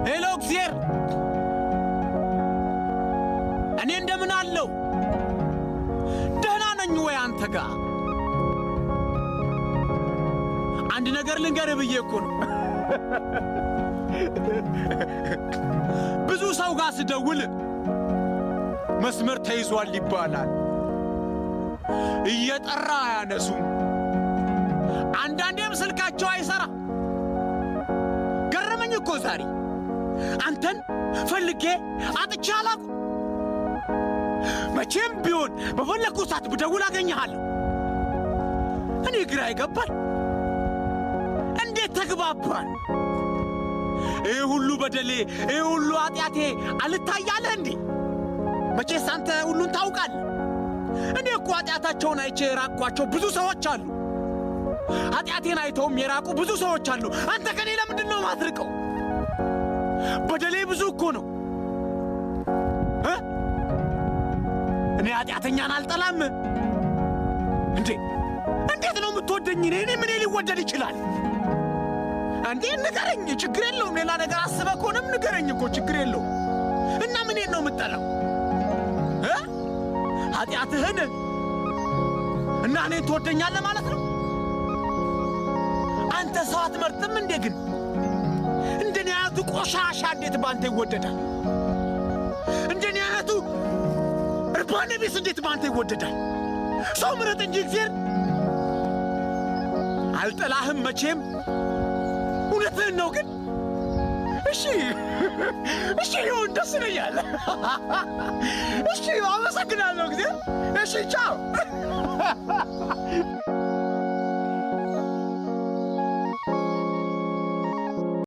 Hello እግዜር፣ እኔ እንደምን አለው? ደህና ነኝ ወይ አንተ ጋር? አንድ ነገር ልንገርህ ብዬ እኮ ነው። ብዙ ሰው ጋር ስደውል መስመር ተይዟል ይባላል። እየጠራ አያነሱም። አንዳንዴም ስልካቸው አይሰራ። ገረመኝ እኮ ዛሬ አንተን ፈልጌ አጥቼ አላውቅም። መቼም ቢሆን በፈለግኩ ሰዓት ብደውል አገኘሃለሁ። እኔ ግራ ይገባል። እንዴት ተግባባን? ይህ ሁሉ በደሌ፣ ይህ ሁሉ ኃጢአቴ አልታያለህ እንዴ? መቼስ አንተ ሁሉን ታውቃለህ። እኔ እኮ ኃጢአታቸውን አይቼ የራቅኳቸው ብዙ ሰዎች አሉ። ኃጢአቴን አይተውም የራቁ ብዙ ሰዎች አሉ። አንተ ከኔ ለምንድን ነው ማትርቀው? በደሌ ብዙ እኮ ነው እ እኔ ኃጢአተኛን አልጠላም እንዴ። እንዴት ነው የምትወደኝ? እኔ ምን ሊወደድ ይችላል እንዴ? ንገረኝ፣ ችግር የለውም። ሌላ ነገር አስበህ ከሆነም ንገረኝ እኮ ችግር የለውም። እና ምኔን ነው የምጠላው እ ኃጢአትህን እና እኔን ትወደኛለህ ማለት ነው? አንተ ሰው አትመርጥም እንዴ? ግን እንደኔ አይነቱ ቆሻሻ እንዴት በአንተ ይወደዳል? እንደኔ አይነቱ እርባና ቢስ እንዴት በአንተ ይወደዳል? ሰው ምረጥ እንጂ እግዚአብሔር። አልጠላህም መቼም፣ እውነትህን ነው። ግን እሺ እሺ ይሁን፣ ደስ ይለኛል። እሺ አመሰግናለሁ እግዚአብሔር። እሺ ቻው።